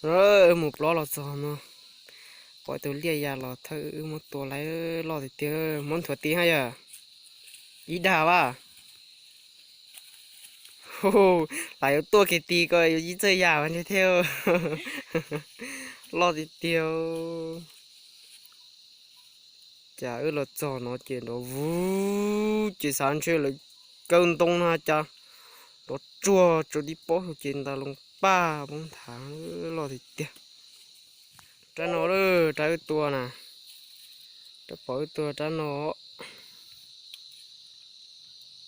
Wb mus plob los txog no, pom tus liaj ya los thawj wb muab tua lawm, loj tiag tiag, muab nthuav ti hab yog ib dag vas. Lam yuav tuaj kiag ti ko yuav ib txawj ya ntag thiab. Loj tiag tiag. Cas wb los txog no ces nrov vuv ces xav ntshe lawv kaw ntoo no cas nrov tsuag tsuag tib pob ces ntas loo paj poob nthav, loj tiag tiag. Rab no, rab wb tua na, rab phom wb tua rab no.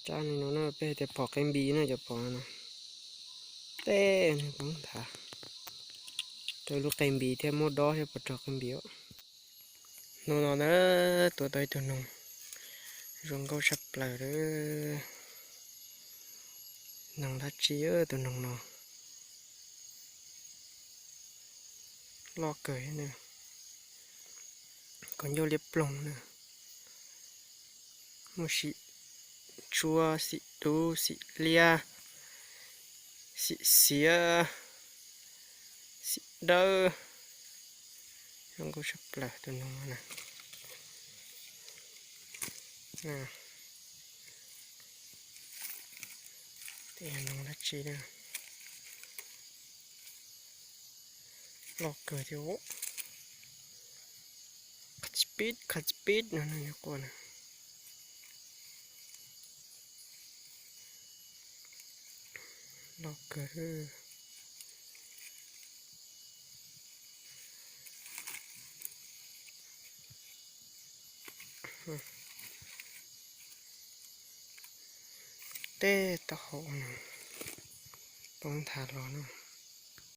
Rab no no peb tias phom qe npis no, cov phom no na, tej poob nthav rau lub qe npis thiab, muab dob thiab puas raug qe npis. Hnub no na, tua tau ib tug noog zoo nkauj tshaj plaws. Noog dab tsi tus noog no? Loj kawg na, kua ncauj liab ploog na, muaj xim tsuab, xim dub, xim liab, xim xiav, xim dawb. Zoo nkauj tshaj plaws tus noog no na. Noog dab tsi na? Loj kawg thiab. Qhov tsis pib, qhov tsis pib no, no yog quaj na. Loj kawg. Tej taub hau no poob nthav los no.